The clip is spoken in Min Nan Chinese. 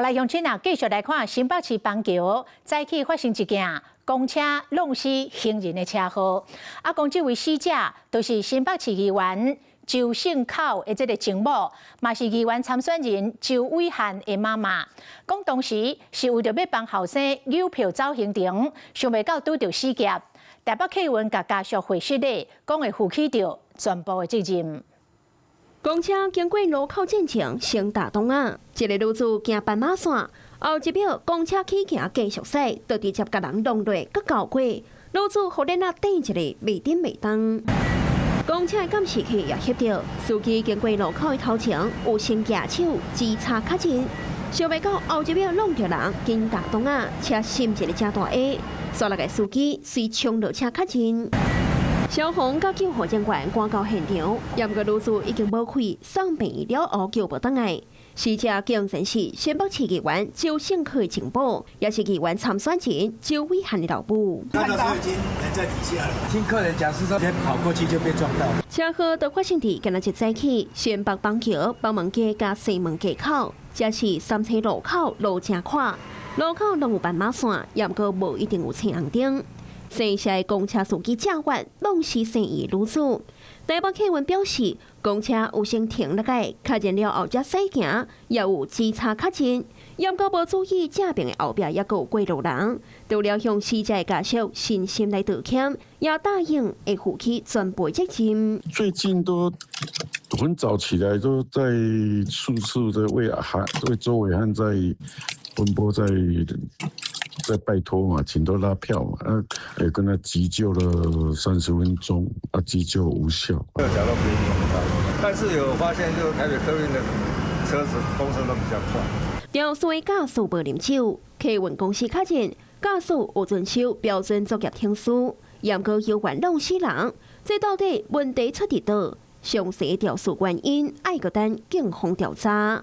來鄉親啊，繼續來看新北市板橋早起發生一件公車挵死行人的車禍。啊，講這位死者就是新北市議員周勝口的這个情某，嘛是議員參選人周偉漢的媽媽。講當時是為著欲幫後生郵票走行程，想袂到拄著死劫。台北客運共家屬會失禮，講會負起著全部的責任。公車經過路口進前，先踏擋仔，一个女子行斑馬線，後一秒公車起行繼續駛，就直接共人挵落，閣交過。女子予鏈仔硩一个袂振袂動。公車的監視器也翕著，司機經過路口的頭前，有先舉手指叉確認，想袂到後一秒挵著人，緊踏擋仔，車心一个誠大下，煞來个司機隨衝落車確認。消防佮救護人員趕到現場，毋過女子已經無氣，送病院了後救無轉來。死者竟然是新北市議員周勝克的情某，也是議員參選人周偉漢的老母。那時候已經人在底下了。聽客人講是說，先跑過去就被撞到。車禍就發生佇今仔日早起，新北板橋北門街佮西門街口，這是三叉路口，路誠闊，路口攏有斑馬線，毋過無一定有青紅燈。生下的公車司機駕駛挵死生意女子。台北客運表示，公車有先停落來，確認了後才駛行，也有指叉確認，毋過無注意正邊的後壁猶閣有過路人，除了向死者的家屬深深來道歉，也答應會負起全部責任。最近都很早起來，都在處處的為漢為周偉漢在奔波在。在拜託嘛，請多拉票嘛，啊，也跟他急救了30分鐘，啊，急救無效。這個角度比較高，但是有發現，就台北客運的車子公車都比較快。肇事駕駛無啉酒，客運公司確認駕駛有遵守標準作業程序，毋過猶原挵死人，這到底問題出佇佗？詳細肇事原因，愛閣等警方調查。